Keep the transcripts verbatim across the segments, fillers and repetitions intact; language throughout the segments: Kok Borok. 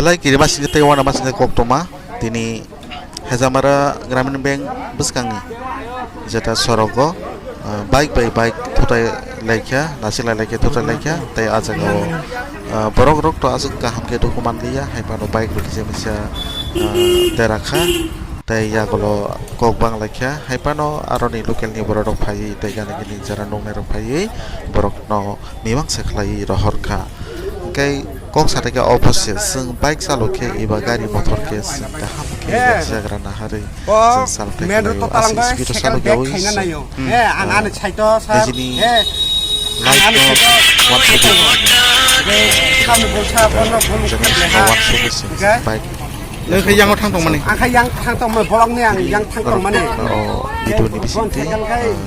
Lai kirima sini tei wana masini koktoma tini Hajamara Gramin Bank bwskangni jeta sorogo, ah, bike bai bike thutai laikha, nasilai laikha, thutai laikha, tei ah jagao, ah, borok rok to aswk kaham khe dukhu manliya, hai phano bike rok kisa misa, ah, dera kha, tei yagulo kok bang laikha, hai phano aroni local ni borok rok phaiwi tei gana gini jara nuknai rok phaiwi borok no mimang se khlaiwi rohor kha. Hwnkhe kok sa tongkha, obo se chwng bike chalok khe eba gari motor khe chwng kaham khe jagra naharwi chwng chalok tei khlaio. Aswk speed o chalok yaui chwng, hmm, ah, nijini life no uansugwi, uansugwi se bike. Nang khe yang thang tongmani. Ang khe yang thang tongmani, bolong ni ang yang thang tongmani. O video ni bisingtwi,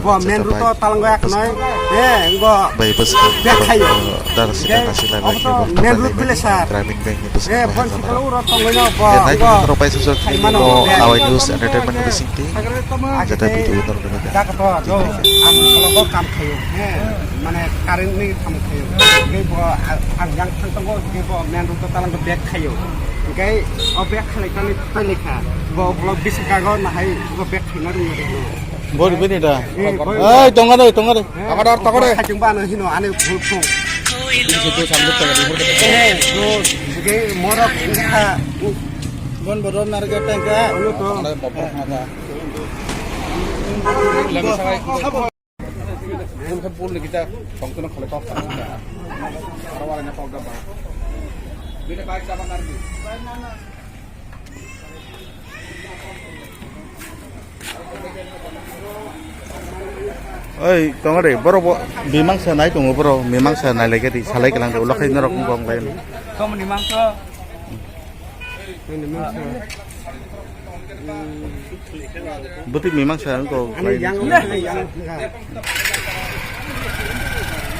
bo main road to talang yak noi. Eh, bo bai bwskang bek khayo. Dara sida nasi lai lai khe bo main road village sir. Gramin Bank ni bwskang. Eh, bo sikalo ro tongoi no bo. Nai bo ro pai sujak ni mano bo Awai News Entertainment ni bisingtwi. Jata video no ro. Dak to do. Ang ko kam khayo. Eh, mane current ni kam khayo. Bo ang yang thang tongo, bo main road to talang bek khayo. Hingke o bag khalai kani tani kha. Bo ulo bising kago nahai bo bag khaina rung rung. Bori bini da. Eh, bori. Ai, tonga doi, tonga doi. Tonga dor, tonga doi. Khating ba no hino ani bhul thung. Bini se tu samjak tonga di hor. Eh, bro. Hingke morok kha. Bon bodo narga tengka. Ulo to. Tonga doi, bopor kha. Lagi sawai. Bul khe bul ni kita tongtwno kholai kok tang kha. Aro wara nya kok da ba. Bini bike chaba nardi. Oi, tongo de, borok bo mimang sa nai tongo borok, mimang sa nai lai khe di, salai kelang de, ulo khai norok wng kong lai. Kom ni mangso. Bwtwi mimang sa wng kong lai. Ani yang, ani yang.